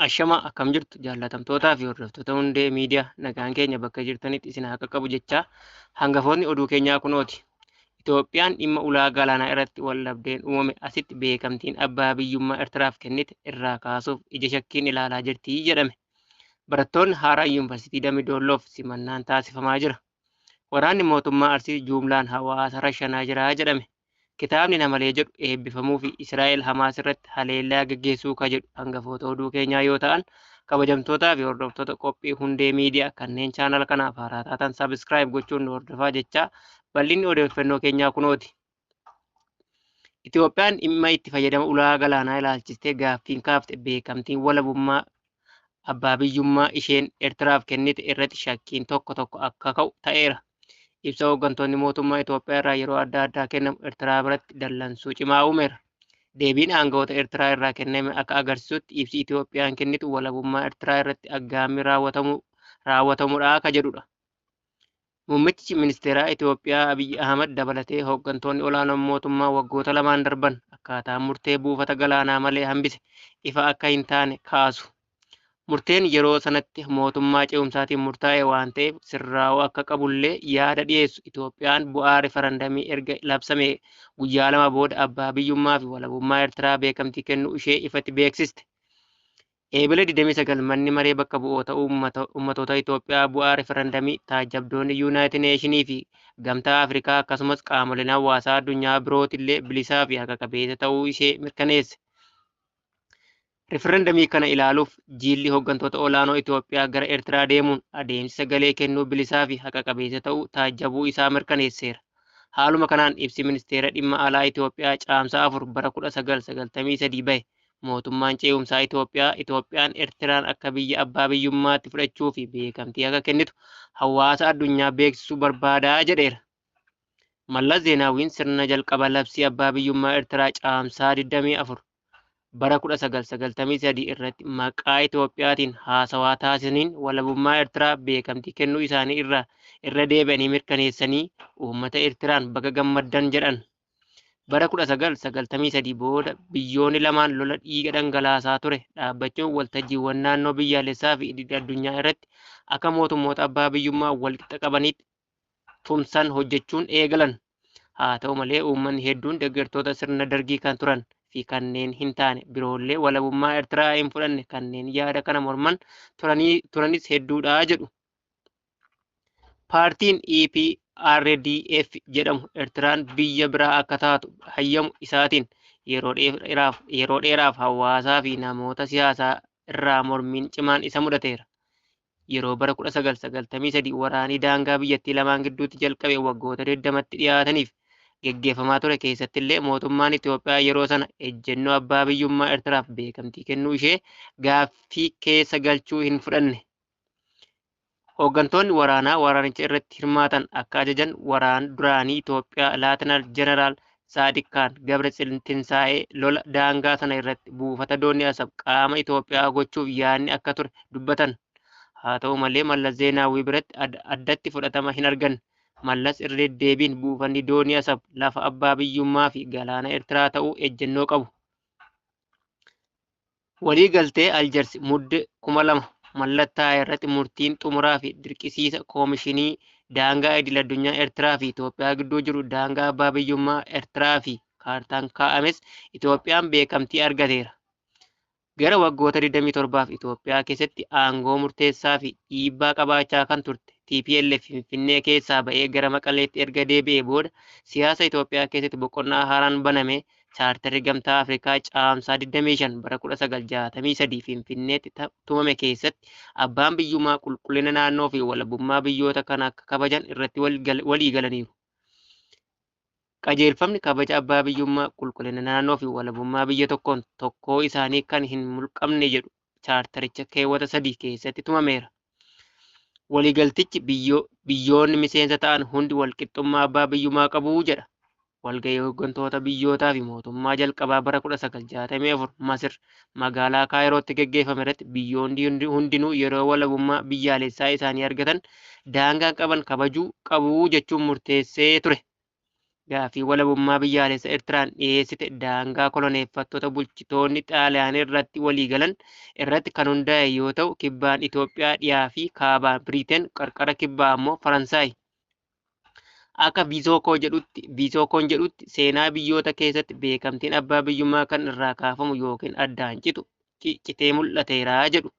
Ashama akkam jirtu jaallatamtootaa fi hordoftoota Hundee Miidiyaa, nagaan keenya bakka jirtanitti isin haa qaqqabu jechaa, hangafoonni oduu keenyaa kunooti. Itoophiyaan dhimma ulaa galaanaa irratti waldhabdeen uumame asitti beekamtiin abbaa biyyummaa Ertiraaf kennite irraa kaasuuf ija shakkiin ilaalaa jirti jedhame. Barattoonni haaraan Yuunivarsiitii Dambi simannaan taasifamaa jira. Waraanni mootummaa Arsii juumlaan hawaasa rashanaa jira jedhame. Kitaabni Namalee jedhu eebbifamuu fi Israa'el Hamaas irratti haleellaa gaggeessuu ka jedhu hangafoota oduu keenyaa yoo ta'an, kabajamtootaa fi hordoftoota qophii Hundee Miidiyaa kanneen chaanal kanaaf haaraa taatan subscribe gochuun nu hordofaa jechaa, bal'inni odeeffannoo keenyaa kunooti. Itoophiyaan dhimma itti fayyadama ulaa galaanaa ilaalchistee gaaffiin kaafte beekamtiin walabummaa abbaa biyyummaa isheen Eertiraaf kennite irratti shakkiin tokko tokko akka ka'u ta'eera. Ibsa hooggantoonni mootummaa Itoophiyaa irraa yeroo adda addaa kennamu Eertiraa biratti dallansuu cimaa uumeera. Deebiin aangawoota Eertiraa irraa kenname akka agarsiisutti, ibsi Itoophiyaan kennitu walabummaa Eertiraa irratti aggaammii raawwatamudha akka jedhudha. Muummichi ministeeraa Itoophiyaa Abiyyi Ahmad dabalatee hooggantoonni olaanoon mootummaa waggoota lamaan darban akkaataa murtee buufata galaanaa malee hambise ifa akka hin taane kaasu. Murteen yeroo sanatti mootummaa ce'umsaatiin murtaa'e waan ta'eef sirraa'uu akka qabullee yaada dhiyeessu. Itoophiyaan bu'aa rifarandamii erga labsame guyyaa 2 booda abbaa biyyummaa fi walabummaa Eertiraa beekamtii kennuu ishee ifatti beeksiste. Eebila 29 manni maree bakka bu'oota uummatoota Itoophiyaa bu'aa rifarandamii taajjabdoonni Yuunaayitid Neeshinii fi Gamtaa Afrikaa akkasumas qaamoleen hawaasaa addunyaa birootillee bilisaa fi haqa qabeessa ta'uu ishee mirkaneesse. Rifarandamii kana ilaaluuf jiilli hooggantoota olaanoo Itoophiyaa gara Eertiraa deemuun adeemsi sagalee kennuu bilisaa fi haqa qabeessa ta'uu taajjabuu isaa mirkaneesseera. Haaluma kanaan ibsi ministeera dhimma alaa Itoophiyaa Caamsaa 4 bara 1993 bahe mootummaan ce'umsaa Itoophiyaa Itoophiyaan Eertiraan akka biyya abbaa biyyummaatti fudhachuu fi beekamtii akka kennitu hawaasa addunyaa beeksisuu barbaadaa jedheera. Mallas Zeenaawwiin sirna jalqaba labsii abbaa biyyummaa Eertiraa Caamsaa 24 bara 1993 irratti maqaa Itoophiyaatiin haasawaa taasisaniin walabummaa Eertiraa beekamtii kennuu isaanii irra irra deebi'anii mirkaneessanii uummata Eertiraan baga gammaddan jedhan. Bara 1993 booda biyyoonni lamaan lola dhiiga dhangalaasaa ture dhaabbachuun waltajjiiwwan naannoo, biyyaalessaa fi idil addunyaa irratti akka mootummoota abbaa biyyummaa walqixa qabanitti tumsan hojjechuun eegalan. Haa ta'u malee, uummanni hedduun deeggartoota sirna Dargii kan turan fi kanneen hin taane biroollee walabummaa Eertiraa hin fudhanne kanneen yaada kana morman turanis hedduudha jedhu. Paartiin EPRDF jedhamu Eertiraan biyya biraa akka taatu hayyamu isaatiin yeroo dheeraaf hawaasaa fi namoota siyaasaa irraa mormiin cimaan isa mudateera. Yeroo bara 1993 waraanii daangaa biyyattii lamaan gidduutti jalqabe waggoota 20tti dhiyaataniif geggeeffamaa ture keessattillee mootummaan Itoophiyaa yeroo sana ejjennoo abbaa biyyummaa Eertiraaf beekamtii kennuu ishee gaaffii keessa galchuu hin fudhanne. Hooggantoonni waraanaa waraanicha irratti hirmaatan akka ajajan waraan duraanii Itoophiyaa Laatinaal Jeneraal Saadiqkaan Gabra Tinsaa'ee lola daangaa sana irratti buufata doonii Asab qaama Itoophiyaa gochuuf yaadni akka ture dubbatan. Haa ta'u malee, Mallas Zeenaawwii biratti addatti fudhatama hin arganne. Mallas irra deddeebiin buufanni doonii Asab lafa abbaa biyyummaa fi galaana Eertiraa ta'uu ejjennoo qabu. Walii galtee Aljeers Mudde 2000 mallattaa'e irratti murtiin xumuraa fi dirqisiisa koomishinii daangaa idil addunyaa Eertiraa fi Itoophiyaa gidduu jiru daangaa abbaa biyyummaa Eertiraa fi kaartaan kaa'ames Itoophiyaan beekamtii argateera. Gara waggoota 27f Itoophiyaa keessatti aangoo murteessaa fi dhiibbaa qabaachaa kan turte TPLF Finfinnee keessaa ba'ee gara Maqaleetti erga deebi'ee booda siyaasa Itoophiyaa keessatti boqonnaa haaraan baname. Chaartarri Gamtaa Afrikaa Caamsaa 25 bara 1963 Finfinneetti tumame keessatti abbaan biyyummaa, qulqullina naannoo fi walabummaa biyyoota kana akka kabajan irratti walii galaniiru. Qajeelfamni kabaja abbaa biyyummaa, qulqullina naannoo fi walabummaa biyya tokkoon tokkoo isaanii kan hin mulqamne jedhu chaartaricha keewwata 3 keessatti tumameera. Waliigaltichi biyyoonni miseensa ta'an hundi walqixxummaa abbaa biyyummaa qabu jedha. Walgahii hooggantoota biyyootaa fi mootummaa jalqabaa bara 1964 Masir magaalaa Kaayirootti geggeeffame irratti biyyoonni hundinuu yeroo walabummaa biyyaalessaa isaanii argatan daangaa qaban kabajuu qabu jechuun murteessee ture. Gaaffii walabummaa biyyaalessa Eertiraan dhiyeessite daangaa koloneeffattoota bulchitoonni Xaaliyaanii irratti waliigalan irratti kan hundaa'e yoo ta'u, kibbaan Itoophiyaa dhiyaa fi kaabaan Biriteen, qarqara kibbaa ammoo Faransaay. Akka Viizookoon jedhutti seenaa biyyoota keessatti beekamtiin abbaa biyyummaa kan irraa kaafamu yookiin addaan citu citee mul'ateera jedhu.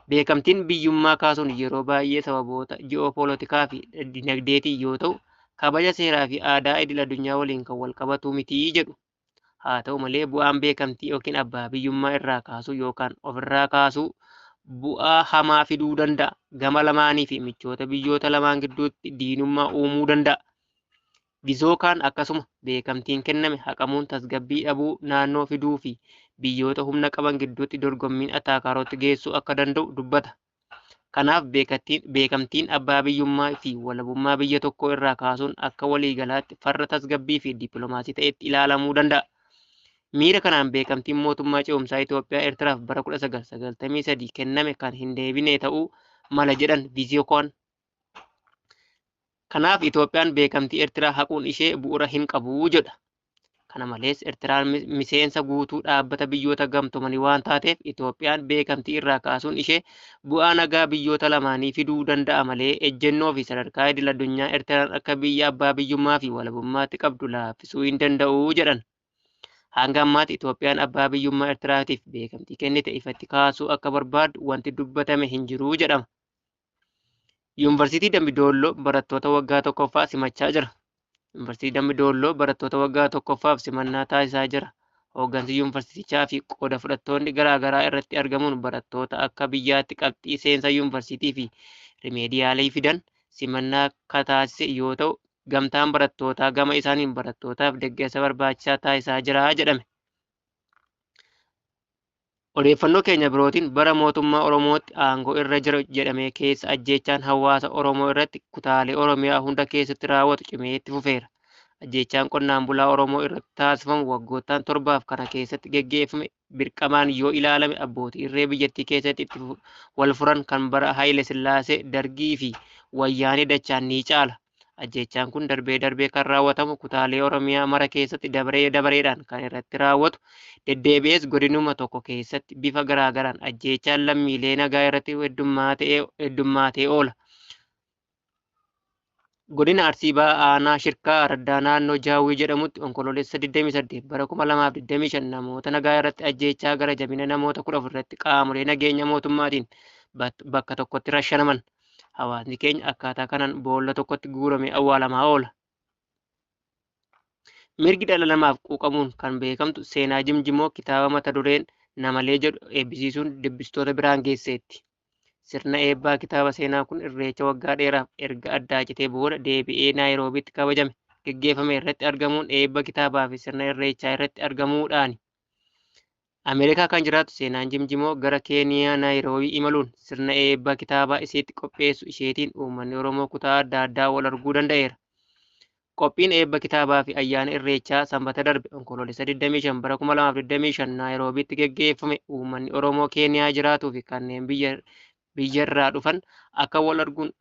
Beekamtiin biyyummaa kaasuun yeroo baay'ee sababoota ji'oopoolitikaa fi dinagdeetiin yoo ta'u, kabaja seeraa fi aadaa idil addunyaa waliin kan wal qabatu mitii jedhu. Haa ta'u malee bu'aan beekamtii yookiin abbaa biyyummaa irraa kaasuu yookaan ofirraa kaasuu bu'aa hamaa fiduu danda'a. Gama lamaanii fi michoota biyyoota lamaan gidduutti diinummaa uumuu danda'a. Vizookaan akkasuma beekamtiin kenname haqamuun tasgabbii dhabuu naannoo fiduu fi biyyoota humna qaban gidduutti dorgommiin ataakaarootti geessuu akka danda'u dubbata. Kanaaf beekamtiin abbaa biyyummaa fi walabummaa biyya tokkoo irraa kaasuun akka waliigalaatti farra tasgabbii fi dippiloomaasii ta'etti ilaalamuu danda'a. Miira kanaan beekamtiin mootummaa ce'umsaa Itoophiyaa Eertiraaf bara 1993 kenname kan hin deebine ta'uu mala jedhan Viizookaan. Kanaaf Itoophiyaan beekamtii Eertiraa haquun ishee bu'uura hin qabu jedha. Kana malees Eertiraan miseensa guutuu dhaabbata biyyoota gamtoomanii waan taateef Itoophiyaan beekamtii irraa kaasuun ishee bu'aa nagaa biyyoota lamaanii fiduu danda'a malee ejjennoo fi sadarkaa idil addunyaa Eertiraan akka biyya abbaa biyyummaa fi walabummaatti qabdu laaffisuu hin danda'u jedhan. Hanga ammaatti Itoophiyaan abbaa biyyummaa Eertiraatiif beekamtii kennite ifatti kaasuu akka barbaaddu wanti dubbatame hin jiru jedhama. Yuunivarsiitii Dambi Doolloo barattoota waggaa tokkoffaa simachaa jira. Yuunivarsiitii Dambi Doolloo barattoota waggaa tokkoffaaf simannaa taasisaa jira. Hooggansi yuunivarsiitichaa fi qooda fudhattoonni garaagaraa irratti argamuun barattoota akka biyyaatti qabxii seensa yuunivarsiitii fi rimeediyaalii fidan simannaa akka taasise yoo ta'u, gamtaan barattootaa gama isaaniin barattootaaf deeggarsa barbaachisaa taasisaa jira jedhame. Odeeffannoo keenya birootiin bara mootummaa Oromootti aangoo irra jira jedhame keessa ajjeechaan hawaasa Oromoo irratti kutaalee Oromiyaa hunda keessatti raawwatu cimee itti fufeera. Ajjeechaan qonnaan bulaa Oromoo irratti taasifamu waggoottan torbaaf kana keessatti geggeeffame birqamaan yoo ilaalame abbootii irree biyyattii keessatti itti wal furan kan bara Haayile Sillaasee, Dargii fi Wayyaanee dachaan ni caala. Ajjeechaan kun darbee darbee kan raawwatamu kutaalee Oromiyaa mara keessatti dabaree dabareedhaan kan irratti raawwatu deddeebi'ees godinuma tokko keessatti bifa garaagaraan ajjeechaan lammiilee nagaa irratti heddummaatee oola. Godina Arsii Bahaa Aanaa Shirkaa Araddaa naannoo Jaawwii jedhamutti Onkoloolessa 28 bara 2025 namoota nagaa irratti ajjeechaa gara jabina namoota 14 irratti qaamolee nageenya mootummaatiin bakka tokkotti rashanaman. Hawaasni keenya akkaataa kanaan boolla tokkotti guuramee awwaalamaa oola. Mirgi dhala namaaf quuqamuun kan beekamtu Seenaa Jimjimoo kitaaba mata dureen Namalee jedhu eebbisiisuun dubbistoota biraan geesseetti. Sirna eebbaa kitaaba seenaa kun irreecha waggaa dheeraaf erga addaa citee booda deebi'ee Naayiroobiitti kabajame geggeeffame irratti argamuun eebba kitaabaa fi sirna irreechaa irratti argamuudhaani. Ameerikaa kan jiraattu Seenaan Jimjimoo gara Keeniyaa Naayiroobii imaluun sirna eebba kitaabaa isheetti qopheessu isheetiin uummanni Oromoo kutaa adda addaa wal arguu danda'eera. Qophiin eebba kitaabaa fi ayyaana irreechaa sanbata darbe Onkoloolessa 25 bara 2025 Naayiroobiitti geggeeffame uummanni Oromoo Keeniyaa jiraatuu fi kanneen biyyarraa dhufan akka wal arguun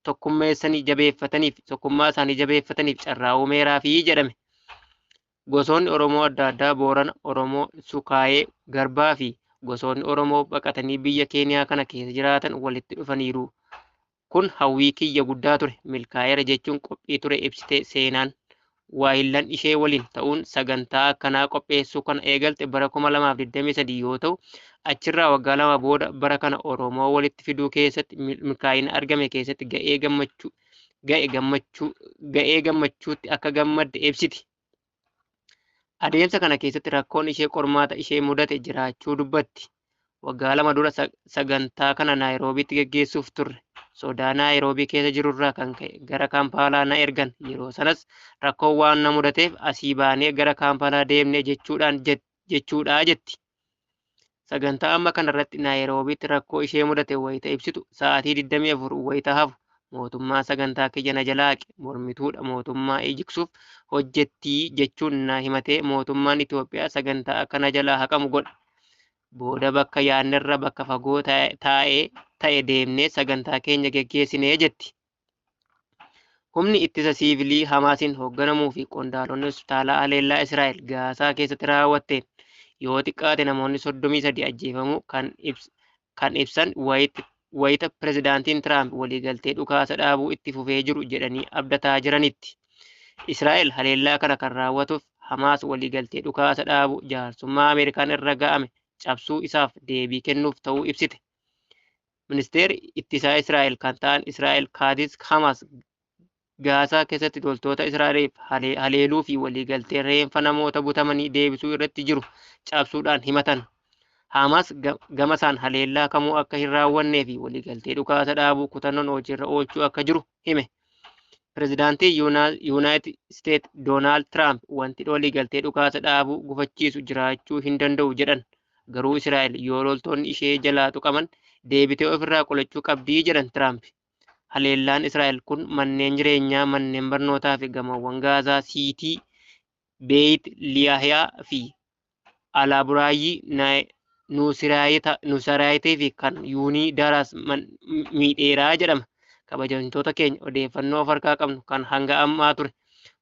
tokkummeessanii jabeeffataniif tokkummaa isaanii jabeeffataniif carraa uumeeraafii jedhame. Gosoonni Oromoo adda addaa Boorana, Oromoo Sukaayee, Garbaa fi gosoonni Oromoo baqatanii biyya Keeniyaa kana keessa jiraatan walitti dhufaniiru. Kun hawwii kiyya guddaa ture, milkaa'eera jechuun qophii ture ibsite Seenaan. Waahillan ishee waliin ta'uun sagantaa akkanaa qopheessuu kan eegalte bara 2023 yoo ta'u, achirraa waggaa lama booda bara kana Oromoo walitti fiduu keessatti milkaa'ina argame keessatti ga'ee gammachuutti akka gammadde ibsiti. Adeemsa kana keessatti rakkoon ishee qormaata ishee mudate jiraachuu dubbatti. Waggaa lama dura sagantaa kana Naayiroobiitti geggeessuuf turre. Sodaa Naayiroobii keessa jirurraa kan ka'e gara Kaampaalaa na ergan. Yeroo sanas rakkoon waan na mudateef asii baanee gara Kaampaalaa deemne jechuudha jetti. Sagantaa amma kanarratti Naayiroobiitti rakkoo ishee mudate wayita ibsitu sa'aatii 24 wayita hafu mootummaa sagantaa kiyya na jalaa haqe mormituudha mootummaa ijigsuuf hojjettii jechuun na himatee mootummaan Itoophiyaa sagantaa akka na jalaa haqamu godhe. Booda bakka yaadnerra bakka fagoo ta'e deemnee sagantaa keenya geggeessinee jetti. Humni ittisa siivilii Hamaasiin hoogganamuu fi qondaalonni hospitaalaa haleellaa Israa'el Gaazaa keessatti raawwatteen yoo xiqqaate namoonni 33 ajjeefamuu kan ibsan wayita pirezidaantiin Tiraamp waliigaltee dhukaasa dhaabuu itti fufee jiru jedhanii abdataa jiranitti. Israa'el haleellaa kana kan raawwatuuf Hamaas waliigaltee dhukaasa dhaabuu jaarsummaa Ameerikaan irra ga'ame cabsuu isaaf deebii kennuuf ta'uu ibsite. Ministeerri ittisaa Israa'el kan ta'an Israa'el Kaatz Hamaas Gaazaa keessatti loltoota Israa'eliif haleeluu fi waliigaltee reenfa namoota butamanii deebisuu irratti jiru cabsuudhaan himatan. Hamaas gamasaan haleellaa kamuu akka hin raawwannee fi waliigaltee dhukaasa dhaabuu kutannoon hojiirra oolchuu akka jiru hime. Pirezidaantii Yuunaayitid Isteet Doonaald Tiraamp wanti waliigaltee dhukaasa dhaabuu gufachiisu jiraachuu hin danda'u jedhan. Garuu Israa'el yoo loltoonni ishee jalaa tuqaman deebitee ofirraa qolachuu qabdii jedhan Tiraamp. Haleellaan Israa'el kun manneen jireenyaa, manneen barnootaa fi gamoowwan Gaazaa Siitii, Beeyit Liyaahiyaa fi Alaaburaayyii Nusaraayitee fi kan Yuunii Daraas miidheeraa jedhama. Kabajamtoota keenya, odeeffannoo of harkaa qabnu kan hanga ammaa ture.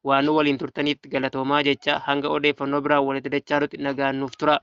Waan nu waliin turtaniif galatoomaa jecha, hanga odeeffannoo biraan walitti dachaanutti nagaan nuuf tura.